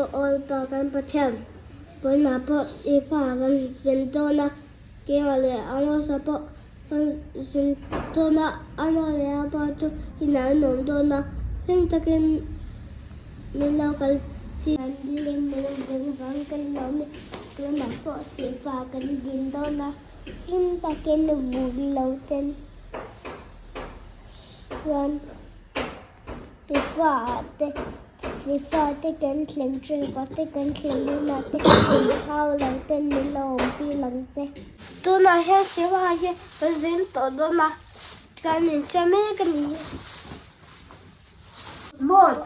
Aw aw Pa kan Pathian, vawiinah pawh Sifa kan zin dawn a, keimah leh Amosa pawh kan zin dawn a, Ama leh Apa chu inah an awm dawn a, hlim takin min lo kal tir. Kan hlim leh vang kan lawm e, tunah pawh Sifa kan zin dawn a, hlim takin vur lo ten chuan. Sifa te Sifa te kan thleng tep a te kan thleng hunah te in hau lo ten min lo awm tir ang che. Tunah hian Sifa hi ka zin tawh dawn a, kan insiam mek a ni hi. Mos,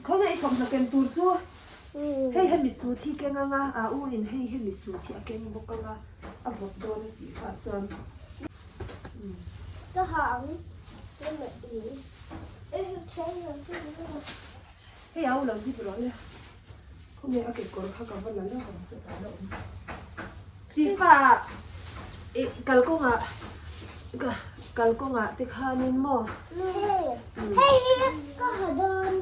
khawngaih thawmhnaw ken tur chu hei hemi sut hi keng anga a u in hei hemi sut hi a keng bawk anga a vawt dawn a sih kha chuan. Ka ha ang Hei au lo zip rawh le khawnge a kekawr kha ka va la lawk ang sawtah la awm Sifa i kalkawngah ka kalkawngah te khanin maw Hei hei ka ha dawn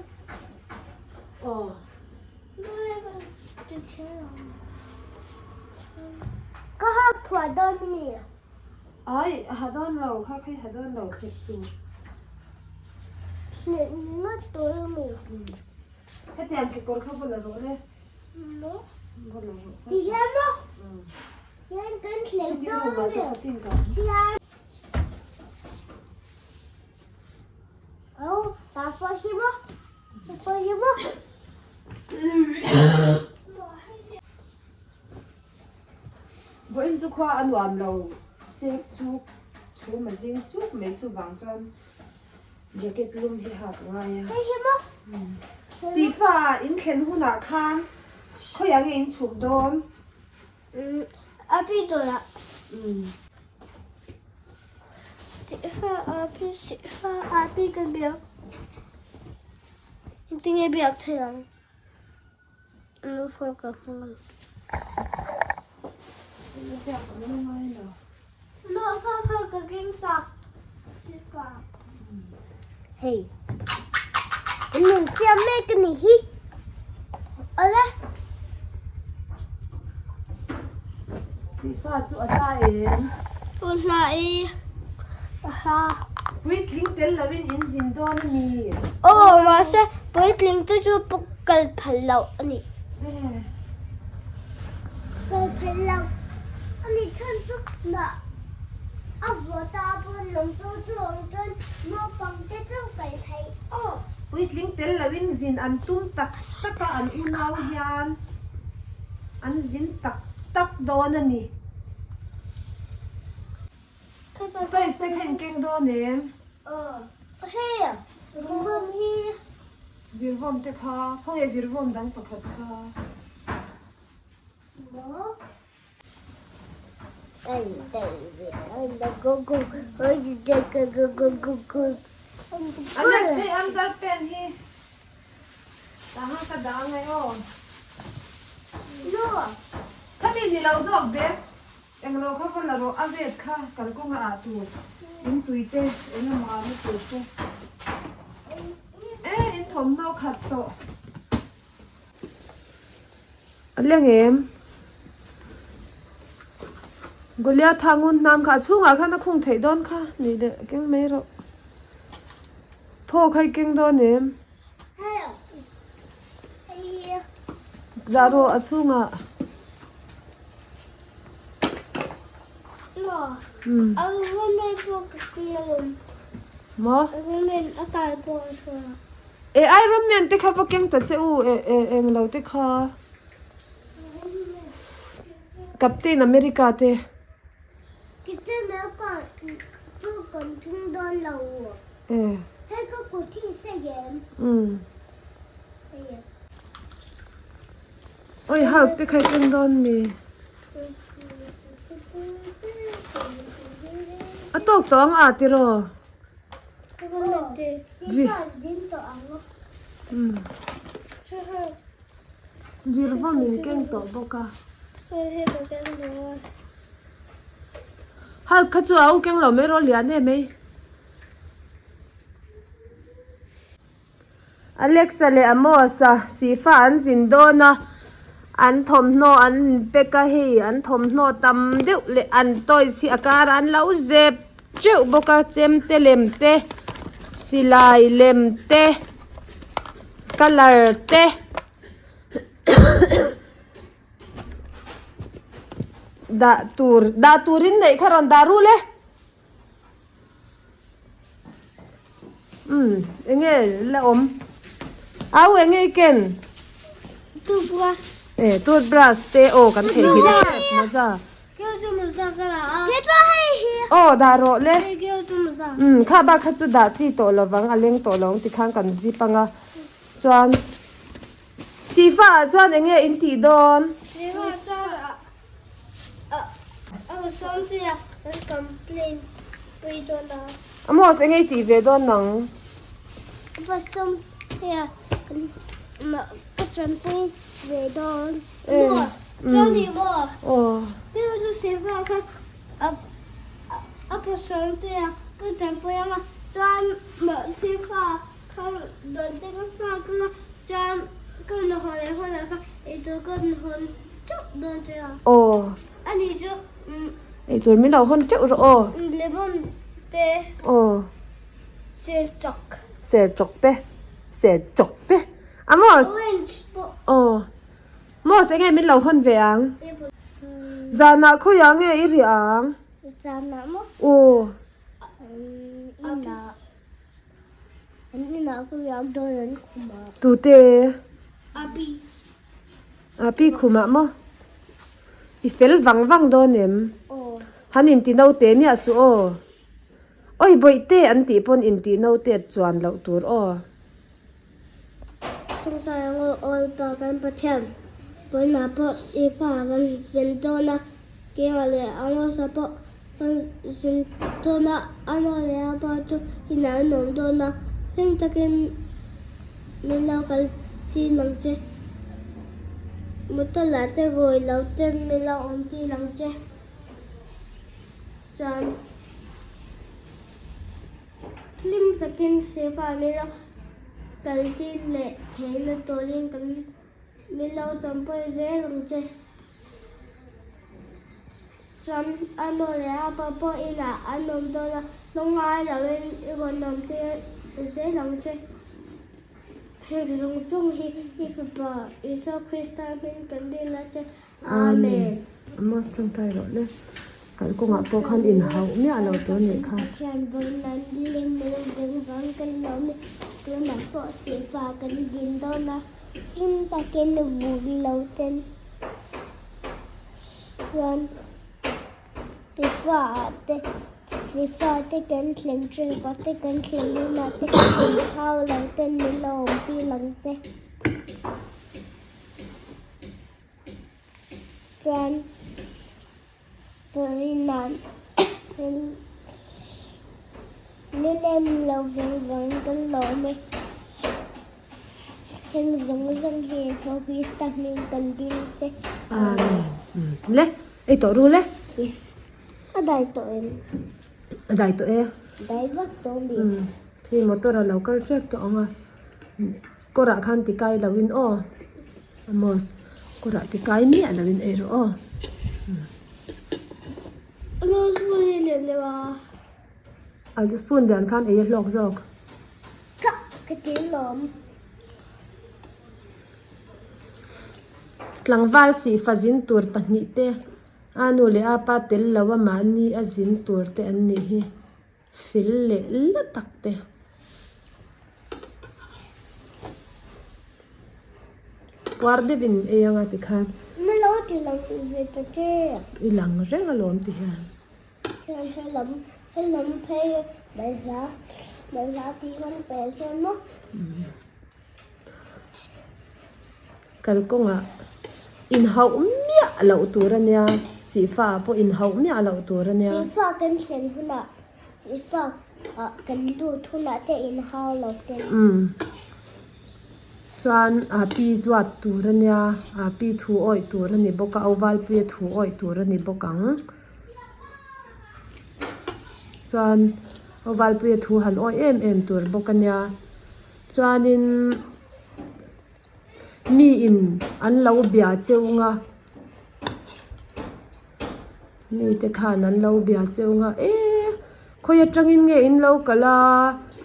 aw Ka hak thuah dawn mi Ai, a ha dawn lo, kha kha i ha dawn lo, thlep tur. Thlep ngawt tur a mi. Hetiang kekawr kha va la rawh le. Maw? Va la rawh sa. Ti hian maw? Hian kan thlep dawn mi. Hian. Au, ta pawh hi maw? Ta pawh hi maw? Vawiin chu khua a nuam lo chek chu chhum a zing chuk mai chuvang chuan jacket lum hi hak a ngai a. Sihfa in thlen hunah khan khawiah nge in chhuk dawn? A pi dawrah. Sihfa a pi sihfa a pi ka biak. Engtin nge biak theih ang? Hei min siam mek a ni hi awle. Sihfa chu a hla em? A hla e a hla. Puitling tel lovin in zin dawn a mi? Aw mahse puitling te chu kal phal loh a ni. Kal phal loh a ni chhan chu mah a vawt a pawn lawng chu chu awm chuan naupang te chu kal thei aw. Puitling tel lovin zin an tum tak tak a an unau hian an zin tak tak dawn a ni. Toys te kha in keng dawn em? Aw hei virvawm hi. Virvawm te kha khawnge virvawm dang pakhat kha. Maw? Alex hei underpant hi tahan ka dah angai aw. Khami ni lo zawk bag. Englo kha va la rawh, a vet kha kalkawnga ah tur in tui te eng emaw ah na tur te e in thawmhnaw khat tawh. A leng em? Goliath tha ngun hnam kha a chhungah khan a khung theih dawn kha nih leh keng mai rawh. Thaw kha i keng dawn em? Dah rawh a chhungah. Maw? E Iron Man te kha va keng ta che u e e englo te kha Captain America te. E. Umm. Oi Hulk te kha i keng dawn mi? A tawk tawh ang a tiraw? Virva min keng tawh bawk a. Hulk kha chu a u keng lo mai rawh lian em mai. Alexa leh Amos-a sihfa an zin dawn a, an thawmhnaw an pack a hei an thawmhnaw tam deuh leh an toys hi a karah an lo zep teuh bawk a chemte lem te silai lem te colour te dah tur dah turin neih kha rawn dah rul e. Umm enge la awm au enge i ken toothbrush e toothbrush te aw kan thei hi tep mawza aw dah rawh le umm kha bak kha chu dah chi tawh lovang a leng tawh lo ang tikhan kan zip anga chuan sihfa ah chuan enge in tih dawn. Amos enge i tih ve dawn nang? Aw eitur min lo hawn teuh rawh aw aw serchawk te serchawk te Amos aw Amos enge min lo hawn ve ang zanah khawiah nge i riah ang aw. Tute? Api khumah maw? I fel vang vang dawn em? Han inti naute miah suh aw. Awi bawihte an tih pawn inti naute chuan loh tur aw. Chungchang ang aw awl pa kan Pathian pawnah pawh Sipa kan zin dawn a, keimah leh Amosa pawh kan zin dawn a, Ama leh Apa chu inah an awm dawn a, hlim takin min lo kal tir ang che, motor lah te rawi lo ten min lo awm tir ang che, chuan. Hlim takin Sefa min lo kaltir leh theihna turin kan min lo champawi zel ang che. Chuan a nu leh a pa pawh inah an awm dawn a, lungngai loin i rawn awm tir zel ang che. Heng zawng zawng hi i fapa Isua Krista hming kan dil a che. Amen. Amos tawngtai rawh le. Kal kawngah pawh khan inhauh miah lo tur nih kha. Pathian vawiin an lim lo veng vang kan lo ni. Tunah pawh sihfa kan zin dawn a, hlim takin vur lo ten chuan sihfa ah te sihfa te kan thleng tep a te kan thleng hunah te inhau lo ten min lo awm tir ang che. Chuan Pawlina'n Nilem lo veng vang kan lawm e. Heng zawng zawng hi Isua Krista hming kan dil che. Amen. Le, ei tawh ru le. Yes. A dai tawh em? A dai tawh e. Dai vak tawh mi. Khi motor a lo kal tep tawh ang a. Kawrah khan ti kai loin aw Amos kawrah ti kai miah loin ei rawh aw. Amos spoon hi lian deuh a. A spoon lian khan ei a hlawk zawk. Ka ka ti lawm. Tlangval sihfa zin tur pahnihte a nu leh a pa tel lo a mahni a zin tur te an nih hi. Fel leh la tak te. Puar deuh in ei anga ti khan. Na lo ti lang ve ta che. I lang reng alawm ti hian. Hian helam helam phei balhla balhla tih kan pel hian maw. Kalkawngah inhauh miah loh tur a nia, sihfa ah pawh inhauh miah loh tur a nia. Sihfa kan thlen hunah, sihfa ah kan lut hunah te inhau lo ten. Umm. Chuan aa pi duat tur a nia, aa pi thu awih tur a ni bawk a, au valpuia thu awih tur a ni bawk ang. Chuan au valpuia thu han awih em em tur bawk a nia. Chuanin mi in an lo bia cheu a mite khan an lo bia cheu a eee khawi atangin nge in lo kal a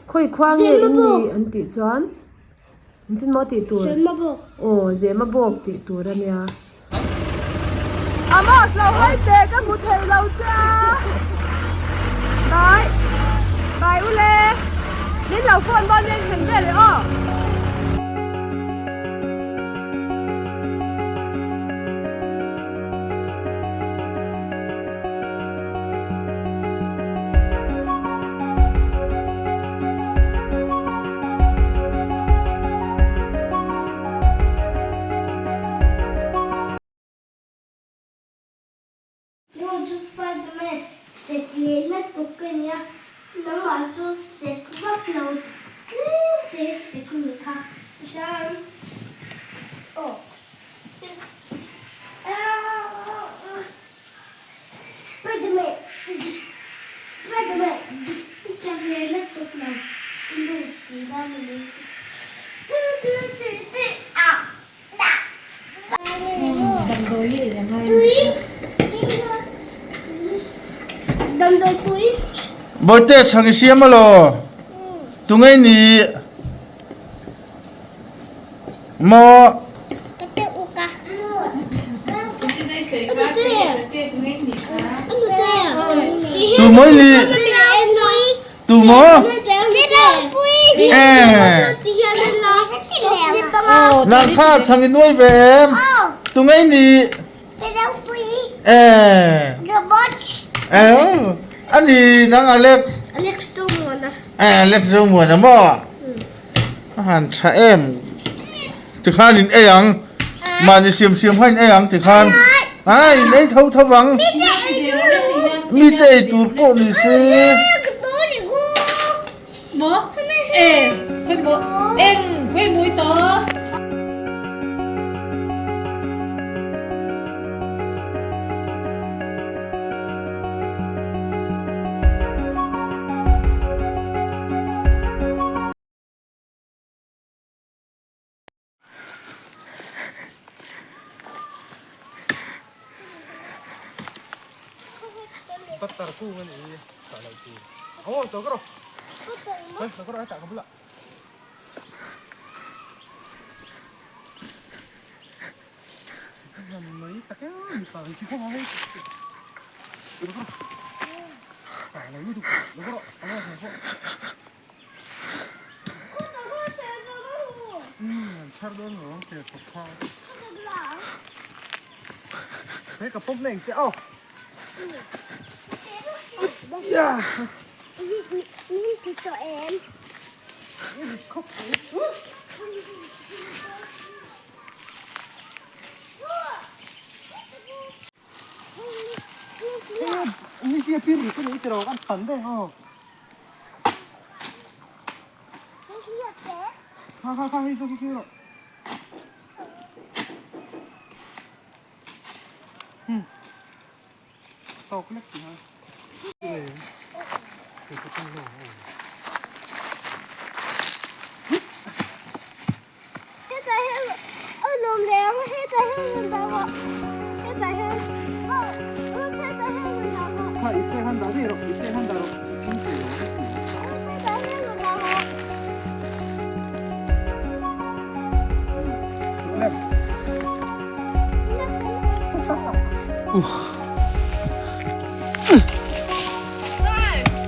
khawi khua nge in nih an tih chuan engtin maw tih tur aw zema bawk tih tur a nia. Amos lo hawi teh ka hmu thei lo che a Bye Bye ule min lo phone dawn nen thlen vel e aw. Nu chu Spiderman sek leh lutuk ka nia, nangmah chu sek vak lo tlem te sek ni kha i hria ang aw. Spiderman Spiderman chak leh lutuk lo i lose tih na ni mai Bawihte chhang i siam alaw? Tunge i nih? Maw? Tu maw i nih? Tu maw? Nang kha chhang i nuai ve em? Tu ngei nih? Eh. Eh. Ani nang Alex. Alex tu muana. Eh Alex tu muana maw? A han tha em. Tikhan in ei ang. Mahni siam siam kha in ei ang tikhan. Ai in ei tho tho ang. Mi te ei tur pawh ni se. Butter kung ani i sa lo tu. Oh, to kro. Hei, to kro ta ka bula. Mai tak e, mi pa si ko hei. To kro. Ta lo lu tu. To kro. Alo ko. Chhar dawn lo se thawk kha. He ka pawm na eng che aw. Min ti tawh em? Ni sia pir ri ni tiro kan than de ho. Kha kha kha hei so ki ro. Hmm. Tawk lek ti ha. Hetah hian a nuam leh ang hetah hian rawn dah rawh hetah hian oh hetah hian rawn dah rawh Kha i phei han dah daih rawh i phei han dah rawh i phei rawh hetah hian rawn dah rawh.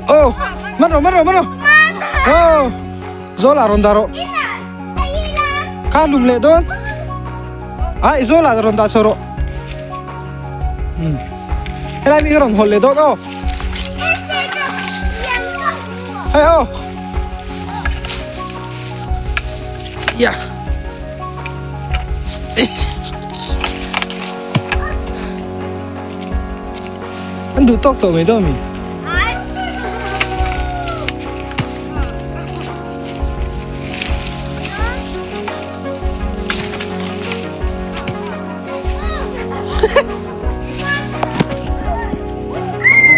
Oh, man rawh man rawh man rawh oh Zawlah rawn dah rawh. Kha lum leh dawn. Ai zawlah rawn dah chho rawh. Helai mi ka rawn hawlh leh dawn aw. Hei aw. Ya. An duh tawk tawh mai dawn mi.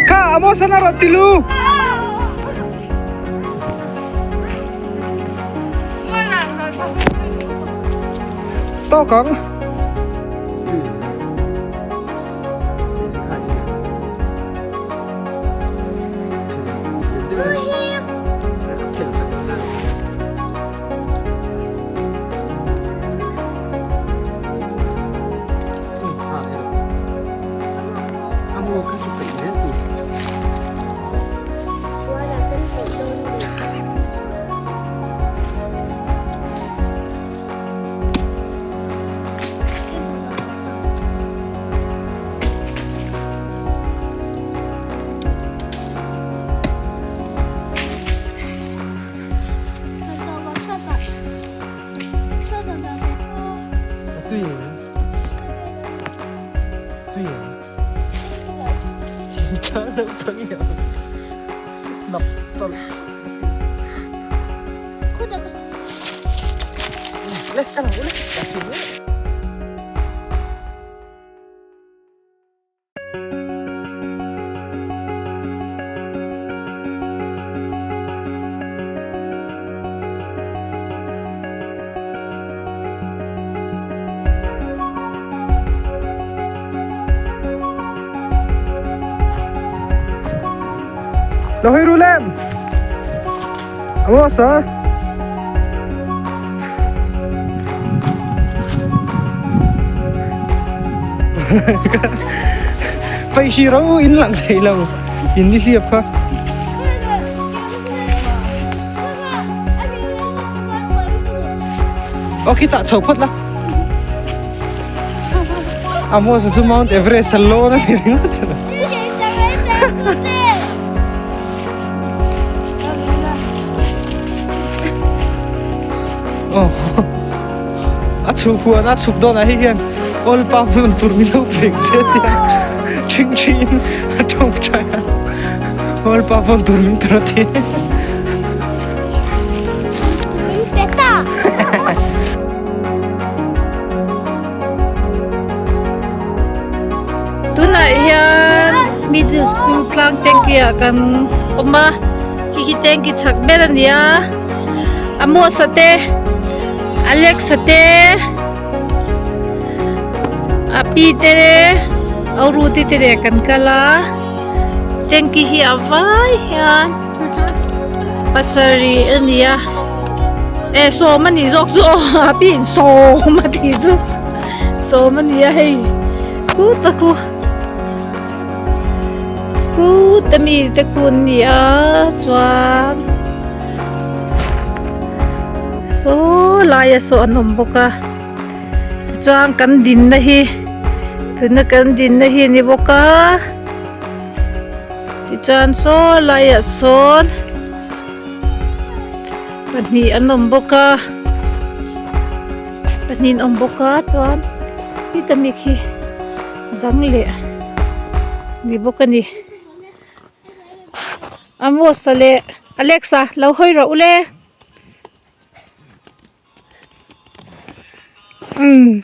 Kha Amos an a rawn ti lu. tawk ang. Lo hawi ru lem. Amos a. Phei si ro in lang thei lo in ni hliap kha. Aw khitah chho phawt la. Amos chu Mount Everest a lawn a ni ringawt a. Aw a chhuk huan a chhuk dawnah hei hian oil palm hmun tur min lo pek che tia ṭhing ṭhin a ṭawngṭai a oil palm hmun tur min pe rawh ti. Tunah hian middle school tlang tanky ah kan awm a khi khi tanky chhak ber a ni a Amos-a te Alex-a te a pi te Auruti te nen kan kal a tanky hi a vai hian pasarih a ni a e sawm a nih zawk chu aw a pi in sawm a tih chu sawm a ni a hei kut a khu kut a mi te khu an ni a chuan saw laia saw an awm bawk a tichuan kan dinna hi tuna kan dinna hi a ni bawk a. Tichuan saw laiah sawn pahnih an awm bawk a pahnih an awm bawk a chuan heta mi khi a dang leh ni bawk a ni Amos-a leh Alex-a lo hawi rawh u le. Umm.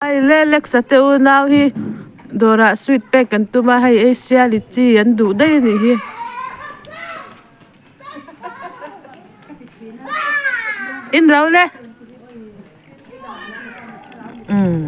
Hei le Alexa te unau hi dawrah sweet pek an tum a hei Asia litchi an duh daih a nih hi. In ro le. Umm.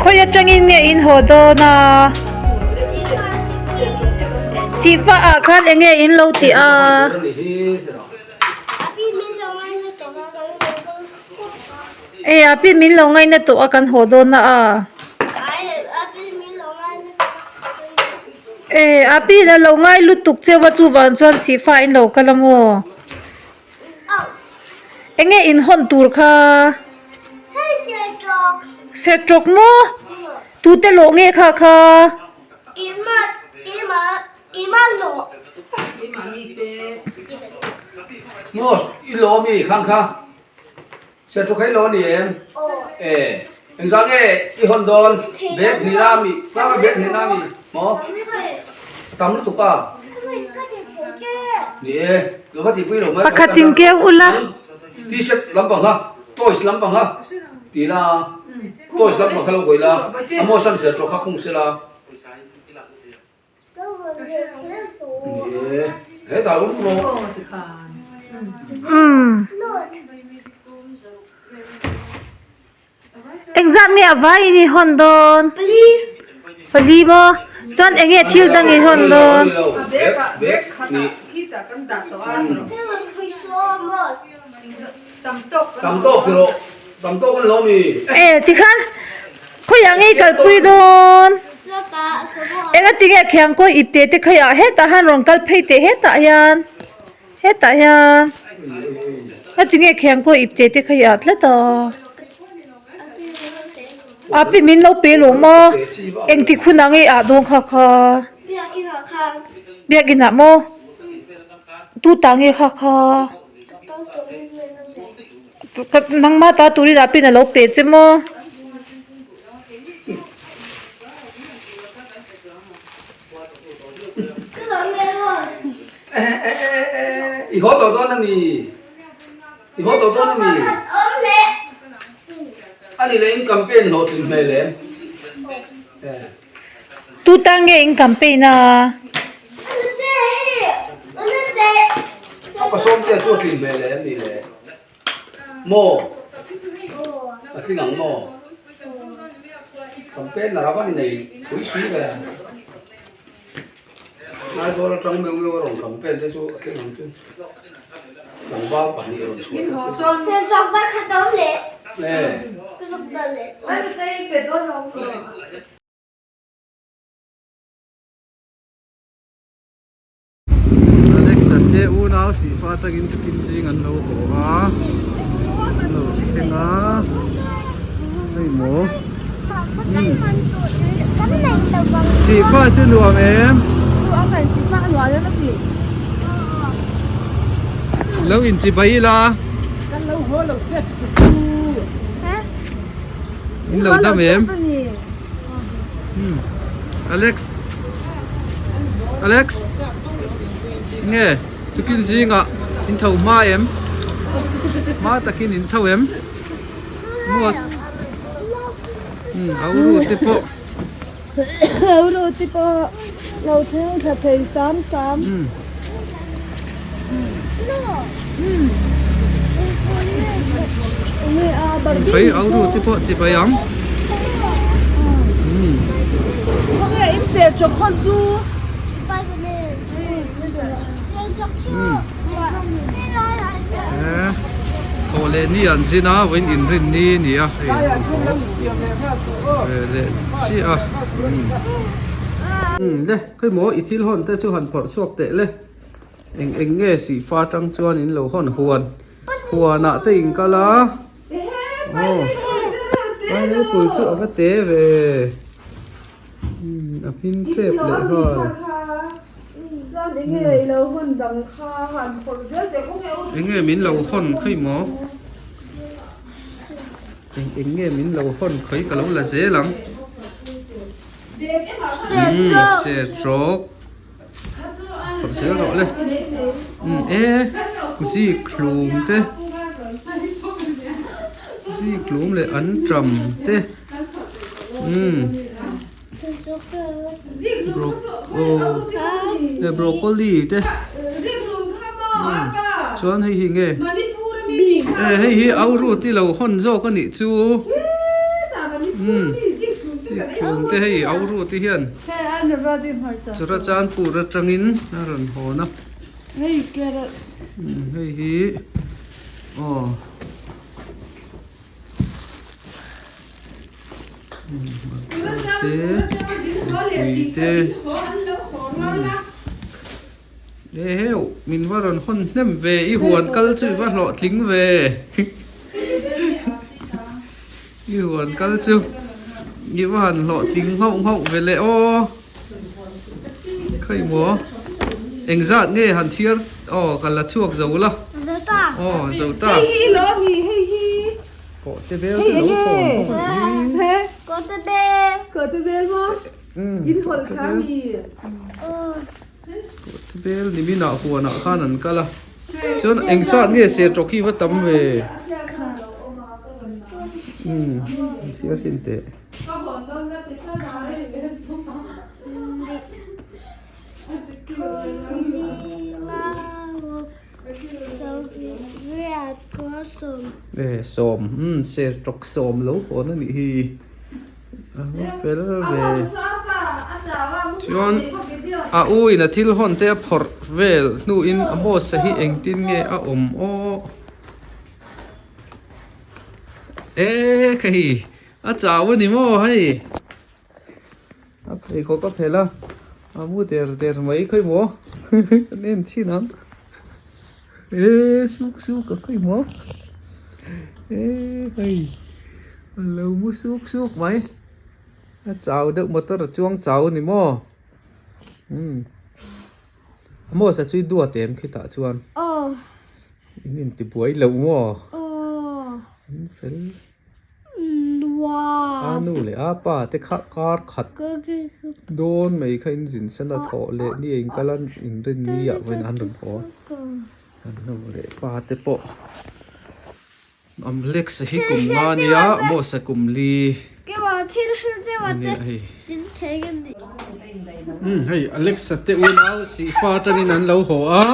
Khawi atangin nge in haw dawn a? Sihfa ah khan enge in lo tih a? E a pi min lo ngaina tawh a kan haw dawn na a. E a pi in a lo ngai lutuk cheu a chuvang chuan sihfa in lo kal a maw? Enge in hawn tur kha? Sertawk maw? Tute lawh nge kha kha? Maw i lawh ami khang kha? Sertawk kha i lawh a ni em? E engzah nge i hawn dawn? Bag hnih na ami? Tlanga bag hnih na ami? Maw? A tam lutuk a. Ni e, lo va tihpui lo mai. Pakhatin keu ula. T-shirt lampang kha, toys lampang kha ti la, toys lampang kha lo hawi la, a maw san sertawk kha khung sela. Ni e, hetah awm rawh. Umm. Engzat nge a vai in i hawn dawn? Pali maw? Chuan eng nge thil dang i hawn dawn? E tikhan khawiah nge i kalpui dawn? Engatinge khiangkawi ipte te khawiah hetah han rawn kal phei teh hetah hian. Hetah hian ngatinge khiang kaw ipte te kha i ah tlat a a pi min lo pe lo maw engtik hunah nge i ah dawn kha kha biakin ah maw tu tah nge kha kha nangmah ta turin a pin a lo pe che maw. I haw tawh dawn a mi? I haw tawh dawn a mi? A ni leh in campaign hlawhtlin hmel em? Tu tan nge in campaign a? A pasawm te chu a tlin hmel em ni le? Maw? A tling ang maw? Campaign a rava ni nei pui sui ve. Aizawl atang meuh meuh a rawn campaign te chu a tling ang chu. Tlangval pahnih a rawn chhuah te chu. Alexa te unau sihfa atangin tukin zing an lo haw a an lo thleng a hei maw sihfa chu nuam em lo inchi bai ila in lo dam em Alex Alex nge tukin zingah in tho hma em hma takin in tho em maw au ru te pawh au ru te pawh lo thleng tha thei sam sam Phei au ru te pawh chi bai ang. Thawh leh ni an zin a vawiin inrin ni a ni a hei ve leh chiah a le khawimaw i thil hawn te chu han phawrh chhuak teh le. Eng eng nge sihfa atang chuan in lo hawn huan huanah te in kal a aw pineapple chu a va te ve a hmin tep leh nghal eng nge min lo hawn khawi maw eng eng nge min lo hawn khawi ka lo la zel ang sertrawk. Phawrh zel rawh le umm e zik hlum te zik hlum leh an ṭam te umm broccoli te umm chuan hei hi nge. E hei hi au rut i lo hawn zawk a nih chu umm zikhlum te hei au rut i hian Churachandpur atangin a rawn hawn a umm hei hi aw hmarcha te mipui te e heu min va rawn hawn hnem ve i huan kal chu i va hlawhtling ve i huan kal chu i va han hlawhtling nghauh nghauh ve le aw Khawimaw engzat nge han chhiar aw ka la chhuak zo la aw zo ta Hei hi i lo ni hei hi Kawh te bel te lo thawn bawk a nih hi Kawh te bel Kawh te bel maw in hawlh thla mi Kawh te bel niminah huanah khan an kal a chuan engzat nge sertawk hi va tam ve umm chhiar sin teh. E sawm umm sertawk sawm lo hawn a nih hi a va fel ve chuan a u in a thil hawn te a phawrh vel hnuin a hmawsa hi engtin nge a awm aw e kha hi a chau a ni maw hei. A pheikhawk a phelh a a mu der der mai khawi maw kan en chhin ang eee suk suk a khawi maw eee hei a lo mu suk suk mai a chau deuh motor a chuang chau a ni maw umm a maw sa chu i duat em khitah chuan in intibuai lo maw in fel. A nu leh a pa te kha kar khat dawn mai kha in zin sen a thawh leh ni a inkal a inrin ni ah pawhin an rawn haw a an nu leh pa te pawh Amlex a hi kum nga nia Mos a kum li a nia hei umm hei Alexa te unau sihfa atangin an lo haw a.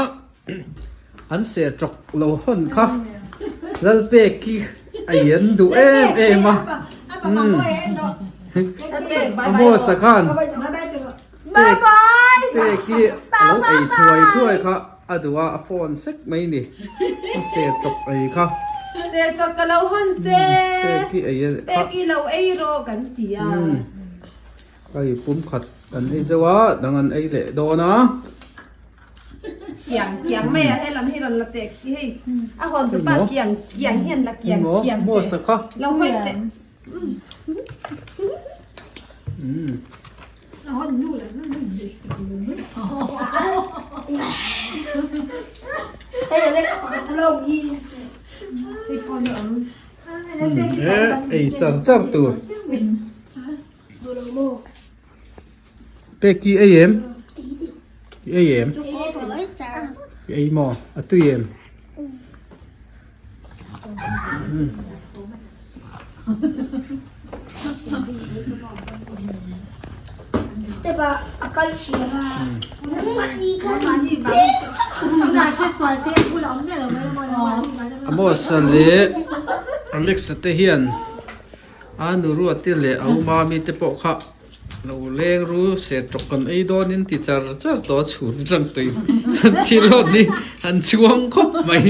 An ser tawk lo hawn kha Lalpeki a ian duh em em a a Mawsa khan Peki a lo ei thuai thuai kha a duh a a phone sek mai ni a ser tawk ei kha Ser tawk ka lo hawn che Peki ei a Peki lo ei rawh kan ti a. Hei pum khat an ei zeuh a dang an ei leh dawn a. Kiang kiang mai a helam hi rawn la teh hei a hawn tu pa kiang kiang hian la kiang kiang teh lo hawi teh. Hei Alex pakhat a lo awm hi. Ei char char tur. Peki ei em? I ei em? I ei maw? A tui em? Step ah a kal siam a. Amos-a leh Alex-a te hian a nu ruat-te leh a u mami te pawh kha Lo leng ru ser tawk kan ei dawn in ti char char tawh a chhun tang tui an thil hawn hi an chhuang khawp mai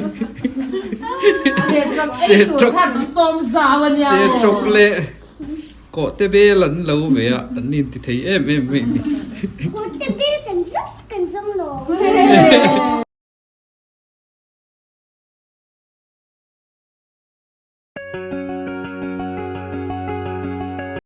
Ser tawk ser tawk leh kawh te bel an lo ve a an in ti thei em em mai ni.